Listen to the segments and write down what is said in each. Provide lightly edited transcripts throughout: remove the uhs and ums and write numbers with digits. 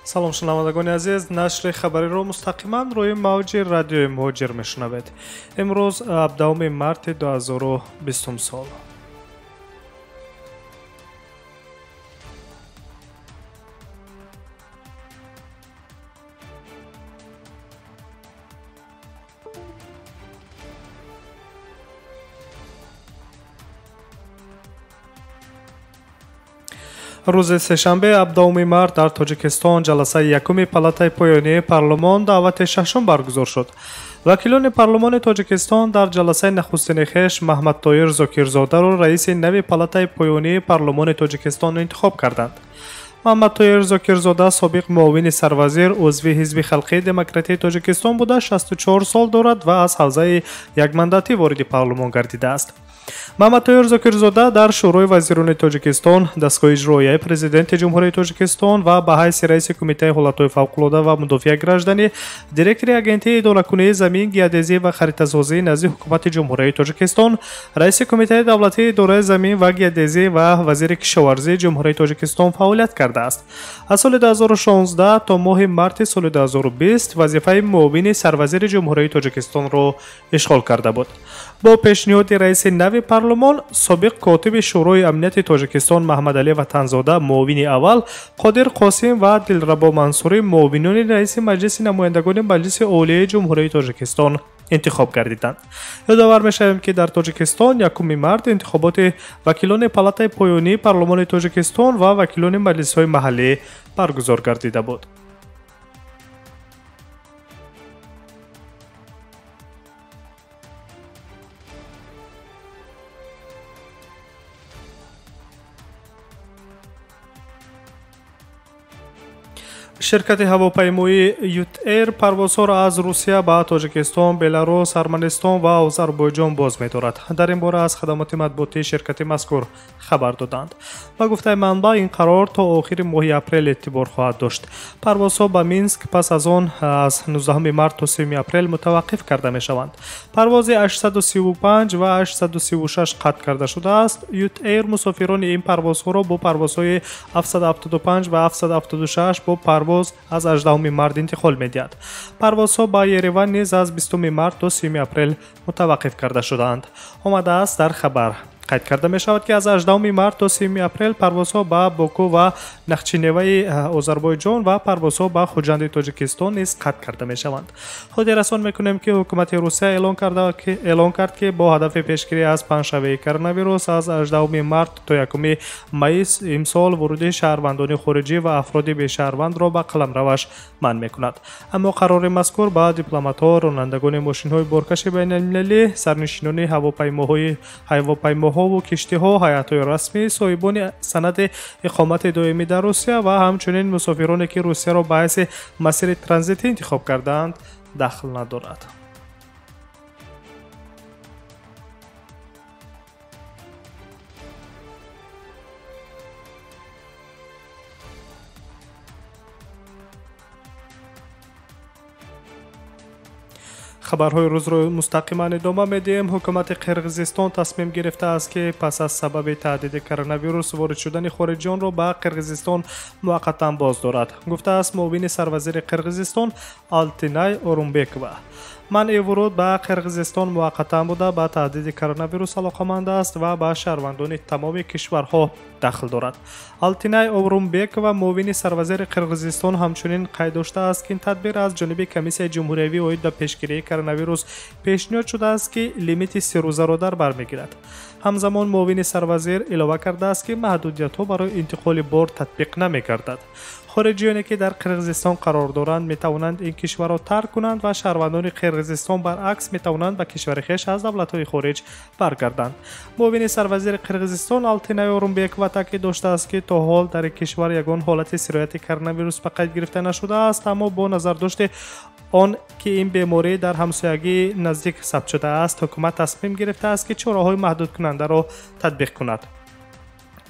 Салом, шунавандагони азиз, нашри хабариро мустақиман рӯи мавҷи радиои Муҳоҷир мешунавед. Имрӯз 17 марти 2020 сол. Рӯзи сешанбе 17 март дар Тоҷикистон ҷаласаи якуми палатаи поёнии парлумон даъвати шашум баргузор шуд. Вакилони парлумони Тоҷикистон дар ҷаласаи нахустини хеш Маҳмадтоир Зокирзодаро раиси нави палатаи поёнии парлумони Тоҷикистон интихоб карданд. Маҳмадтоир Зокирзода собиқ муовини сарвазир, узви Ҳизби халқии демократии Тоҷикистон буда, 64 сол дорад ва аз ҳавзаи якмандатӣ вориди парлумон гардидааст. Маҳмадтоир Зокирзода дар Шӯрои вазирони Тоҷикистон, дастгоҳи иҷроияи Президенти Ҷумҳурии Тоҷикистон ва ба ҳайси раиси Кумитаи ҳолатҳои фавқулода ва мудофиаи гражданӣ, директори Агентии идоракунии замин, геодезӣ ва харитасозӣ назди Ҳукумати Ҷумҳурии Тоҷикистон, раиси Кумитаи давлатии идораи замин ва геодезӣ ва вазири кишоварзии Ҷумҳурии Тоҷикистон фаъолият кардааст. Аз соли 2016 то моҳи марти соли 2020 вазифаи муовини сарвазири Ҷумҳурии Тоҷикистонро ишғол карда буд. Бо пешниҳоди раиси нави парлумон, собиқ котиби Шӯрои амнияти Тоҷикистон Маҳмадалӣ Ватанзода муовини аввал, Қодир Қосим ва Дилрабо Мансурӣ муовинони раиси Маҷлиси намояндагони Маҷлиси Олияи Ҷумҳурии Тоҷикистон интихоб гардиданд. Ёдовар мешавем, ки дар Тоҷикистон 1 март интихоботи вакилони палатаи поёнии парлумони Тоҷикистон ва вакилони маҷлисҳои маҳаллӣ баргузор гардида буд. Ширкати ҳавопаймоии Ют-Эйр парвозҳоро аз Русия ба Тоҷикистон, Беларус, Арманистон ва Озарбойҷон боз медорад. Дар ин бора аз хадамоти матбуотии ширкати мазкур хабар доданд. Ба гуфтаи манбаъ, ин қарор то охири моҳи апрел эътибор хоҳад дошт. Парвозҳо ба Минск пас аз он аз 19 март то 3 апрел мутаваққиф карда мешаванд. Парвози 835 ва 836 қатъ карда шудааст. Ют-Эйр мусофирони ин парвозҳоро бо парвозҳои 775 ва 776 бо парвоз аз 18 март интиқол медиҳад. Парвозҳо ба Ереван низ аз 20 март то 3 апрел мутаваққиф карда шудаанд. Омадааст дар хабар. Қайд карда мешавад, ки аз 18 март то 3 апрел парвозҳо ба Боку ва Нахчиневаи Озарбойҷон ва парвозҳо ба Хуҷанди Тоҷикистон низ қатъ карда мешаванд. Хотиррасон мекунем, ки ҳукумати Русия эълон кард, ки бо ҳадафи пешгирӣ аз паҳншавии коронавирус аз 18 март то 1 майи имсол вуруди шаҳрвандони хориҷӣ ва афроди бешаҳрвандро ба қаламраваш манъ мекунад. Аммо қарори мазкур ба дипломатҳо, ронандагони мошинҳои боркаши байналмилалӣ, сарнишинони ҳавопаймоҳо ва киштиҳо, ҳайатҳои расмӣ, соҳибони санади иқомати доимӣ дар Русия ва ҳамчунин мусофироне, ки Русияро ба ҳайси масири транзитӣ интихоб кардаанд, дахл надорад. Хабарҳои рӯзро мустақиман идома медиҳем. Ҳукумати Қирғизистон тасмим гирифтааст, ки пас аз сабаби таҳдиди коронавирус ворид шудани хориҷиёнро ба Қирғизистон муваққатан боз дорад, гуфтааст муовини сарвазири Қирғизистон Алтинай Орунбекова. Манъи вуруд ба Қирғизистон муваққатан буда, ба таҳдиди коронавирус алоқаманд аст ва ба шаҳрвандони тамоми кишварҳо дахл дорад. Алтинай Орунбекова, муовини сарвазири Қирғизистон, ҳамчунин қайд доштааст, ки ин тадбир аз ҷониби Комиссияи ҷумҳуриявӣ оид ба пешгирии коронавирус пешниҳод шудааст, ки лимити серӯзаро дар бар мегирад. Ҳамзамон муовини сарвазир илова кардааст, ки маҳдудиятҳо барои интиқоли бор татбиқ намегардад. Хориҷиёне, ки дар Қирғизистон қарор доранд, метавонанд ин кишварро тарк кунанд ва шаҳрвандони Қирғизистон баръакс метавонанд ба кишвари хеш аз давлатҳои хориҷ баргарданд. Муовини сарвазири Қирғизистон Алтинай Орунбекова таъкид доштааст, ки то ҳол дар ин кишвар ягон ҳолати сирояти коронавирус ба қайд гирифта нашудааст, аммо бо назардошти он ки ин беморӣ дар ҳамсоягии наздик сабт шудааст, ҳукумат тасмим гирифтааст, ки чораҳои маҳдудкунандаро татбиқ кунад.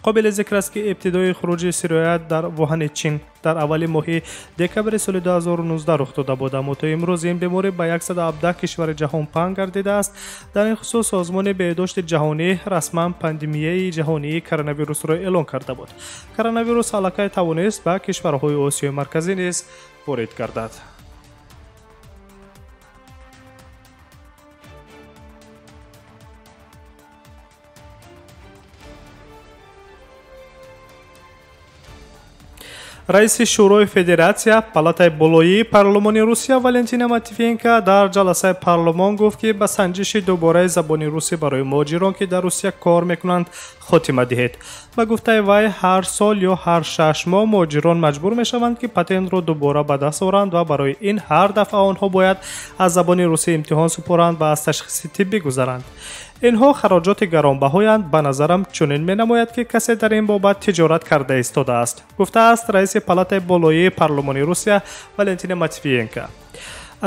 Қобили зикр аст, ки ибтидои хуруҷи сироят дар Вуҳани Чин дар аввали моҳи декабри соли 2019 рух дода буд, аммо то имрӯз ин беморӣ ба 117 кишвари ҷаҳон паҳн гардидааст. Дар ин хусус Созмони беҳдошти ҷаҳонӣ расман пандемияи ҷаҳонии коронавирусро эълон карда буд. Коронавирус аллакай тавонист ба кишварҳои Осиёи Марказӣ низ ворид гардад. Раиси Шӯрои Федератсия, палатаи болоии парлумони Русия Валентина Матвиенко дар ҷаласаи парлумон гуфт, ки ба санҷиши дубораи забони русӣ барои муҳоҷирон, ки дар Русия кор мекунанд, хотима диҳед. Ба гуфтаи вай, ҳар сол ё ҳар 6 моҳ муҳоҷирон маҷбур мешаванд, ки патентро дубора ба даст оранд ва барои ин ҳар дафъа онҳо бояд аз забони русӣ имтиҳон супоранд ва аз ташхиси тиббӣ гузаранд. Инҳо хароҷоти гаронбаҳоянд. Ба назарам чунин менамояд, ки касе дар ин бобат тиҷорат карда истодааст, гуфтааст раиси палатаи болоии парлумони Русия Валентина Матвиенко.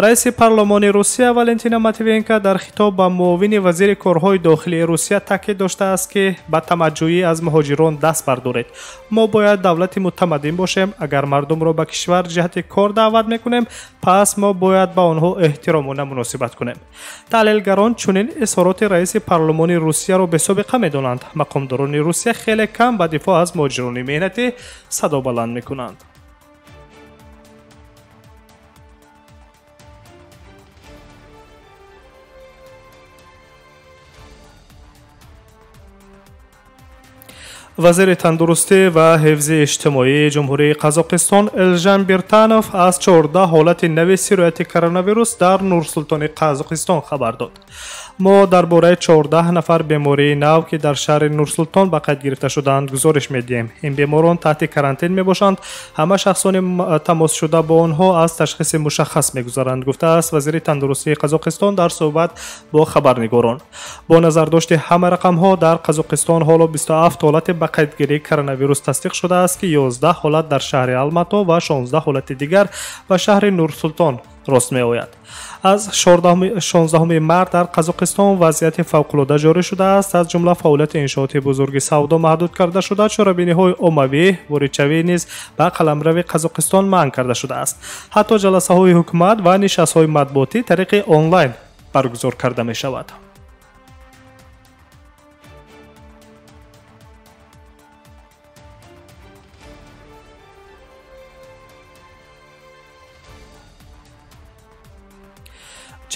Раиси парлумони Русия Валентина Матвиенко дар хитоб ба муовини вазири корҳои дохилии Русия таъкид доштааст, ки ба тамаҷҷӯӣ аз муҳоҷирон даст бардоред. Мо бояд давлати мутамаддин бошем. Агар мардумро ба кишвар ҷиҳати кор даъват мекунем, пас мо бояд ба онҳо эҳтиромона муносибат кунем. Таҳлилгарон чунин изҳороти раиси парлумони Русияро бесобиқа медонанд. Мақомдорони Русия хеле кам ба дифоъ аз муҳоҷирони меҳнатӣ садо баланд мекунанд. Вазири тандурустӣ ва ҳифзи иҷтимоии Ҷумҳурии Қазоқистон Элжан Биртанов аз 14 ҳолати нави сирояти коронавирус дар Нурсултони Қазоқистон хабар дод. Мо дар бораи 14 нафар бемории нав, ки дар шаҳри Нурсултон ба қайд гирифта шудаанд, гузориш медиҳем. Ин беморон таҳти карантин мебошанд. Ҳама шахсони тамосшуда бо онҳо аз ташхиси мушаххас мегузаранд, гуфтааст вазири тандурустии Қазоқистон дар суҳбат бо хабарнигорон. Бо назардошти ҳама рақамҳо дар Қазоқистон ҳоло 27 ҳолати ба қайдгирии коронавирус тасдиқ шудааст, ки 11 ҳолат дар шаҳри Алмато ва 16 ҳолати дигар ба шаҳри Нурсултон рост меояд. Аз 16 март дар Қазоқистон вазъияти фавқулода ҷорӣ шудааст. Аз ҷумла фаъолияти иншооти бузурги савдо маҳдуд карда шуда, чорабиниҳои оммавӣ воридшавӣ низ ба қаламрави Қазоқистон манъ карда шудааст. Ҳатто ҷаласаҳои ҳукумат ва нишастҳои матбуотӣ тариқи онлайн баргузор карда мешавад.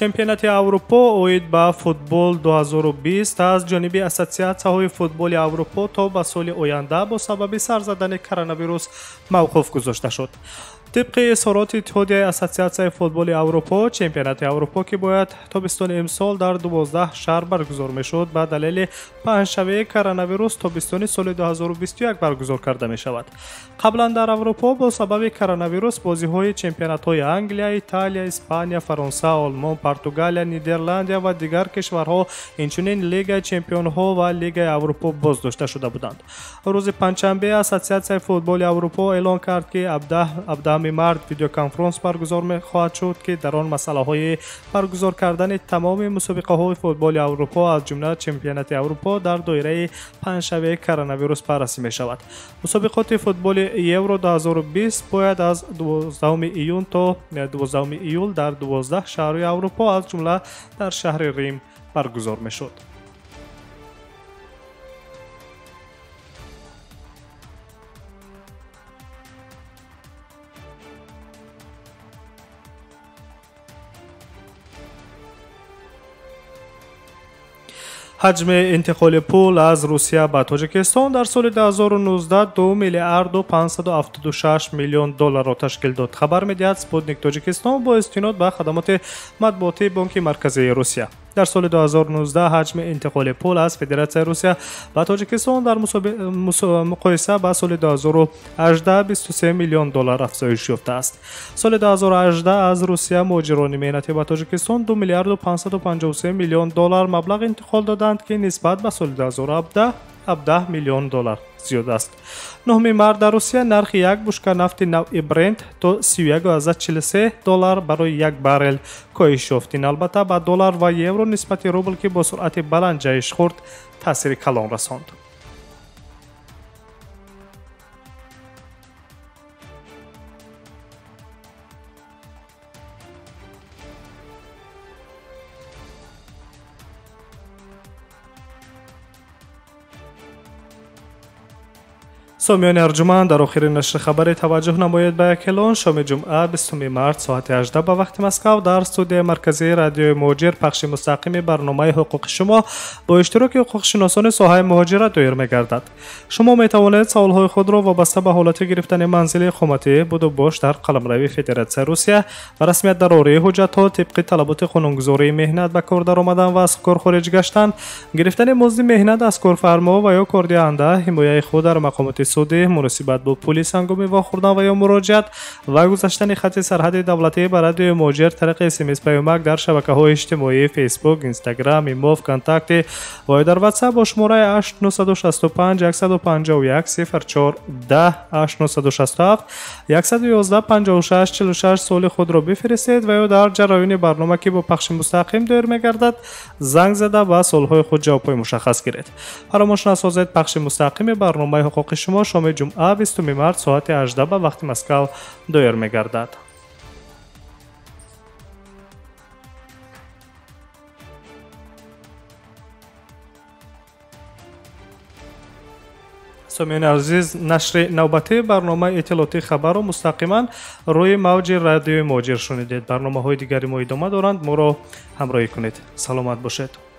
Чемпионати Аврупо оид ба футбол 2020 аз ҷониби ассотсиатсияҳои футболи Аврупо то ба соли оянда бо сабаби сар задани коронавирус мавқуф гузошта шуд. Тибқи изҳороти Иттиҳодияи Ассотсиатсияи футболи Аврупо, чемпионати Аврупо, ки бояд тобистони имсол дар 12 шаҳр баргузор мешуд, ба далели паҳншавии коронавирус тобистони соли 2021 баргузор карда мешавад. Қаблан дар Аврупо бо сабаби коронавирус бозиҳои чемпионатҳои Англия, Италия, Испания, Фаронса, Олмон, Португалия, Нидерландия ва дигар кишварҳо, инчунин Лигаи чемпионҳо ва Лигаи Аврупо боздошта шуда буданд. Рӯзи панҷшанбе Ассотсиатсияи футболи Аврупо эълон кард, ки 17 март видеоконференс баргузор хоҳад шуд, ки дар он масъалаҳои баргузор кардани тамоми мусобиқаҳои футболи Аврупо, аз ҷумла чемпионати Аврупо дар доираи паҳншавии коронавирус баррасӣ мешавад. Мусобиқоти футболи Евро 2020 бояд аз 12 июн то 12 июл дар 12 шаҳри Аврупо, аз ҷумла дар шаҳри Рим баргузор мешуд. Ҳаҷми интиқоли пул аз Русия ба Тоҷикистон дар соли 2019 2 миллиарду 576 миллион долларро ташкил дод, хабар медиҳад Спутник Тоҷикистон бо истинод ба хадамоти матбуотии Бонки Марказии Русия. Дар соли 2019 ҳаҷми интиқоли пул аз Федератсияи Русия ба Тоҷикистон дар муқоиса ба соли 2018 23 миллион доллар афзоиш ёфтааст. Соли 2018 аз Русия муҳоҷирони меҳнатӣ ба Тоҷикистон 2 миллиарду 553 миллион доллар маблағ интиқол доданд, ки нисбат ба соли 2017 17 миллион доллар зиёд аст. 9 март дар Русия нархи як бушка нафти навъи Брент то 31,43 доллар барои як баррел коҳиш ёфт. Ин албатта ба доллар ва евро нисбати рубл, ки бо суръати баланд ҷаҳиш хӯрд, таъсири калон расонд. Сомиёни арҷуманд, дар охири нашри хабаре таваҷҷӯҳ намоед ба як эълон. Шоми ҷумъа 20 март соати 18 ба вақти Москав дар студияи марказии радиои Муҳоҷир пахши мустақими барномаи ҳуқуқи шумо бо иштироки ҳуқуқшиносони соҳаи муҳоҷират доир мегардад. Шумо метавонед саволҳои худро вобаста ба ҳолати гирифтани манзили иқоматӣ, будубош дар қаламрави Федератсияи Русия, ба расмият дарории ҳуҷҷатҳо тибқи талаботи қонунгузории меҳнат, ба кор даромадан ва аз кор хориҷ гаштан, гирифтани музди меҳнат аз корфармо ва ё кордиҳанда, ҳимояи худ дар мақомоти судӣ, муносибат бо пулис ҳангоми вохӯрдан ва ё муроҷиат ва гузаштани хати сарҳади давлатӣ ба радиои Муҳоҷир тариқи смс паёмак дар шабакаҳои иҷтимоӣ Фейсбук, Инстаграм, Имо, Вконтакте ва ё дар Ватсап бо шумораи 8965 151 04 10 8967 111 56 46 суоли худро бифиристед ва ё дар ҷараёни барнома, ки бо пахши мустақим доир мегардад, занг зада ба суолҳои худ ҷавобҳои мушаххас гиред. Фаромӯш насозед, пахши мустақими барномаи ҳуқуқи шумо шоми ҷумъа 20 март соати 18 ба вақти Москав доир мегардад. Сомиёни азиз, нашри навбатии барномаи иттилоотии хабарро мустақиман рӯи мавҷи радиои Муҳоҷир шунидед. Барномаҳои дигари мо идома доранд, моро ҳамроҳӣ кунед. Саломат бошед.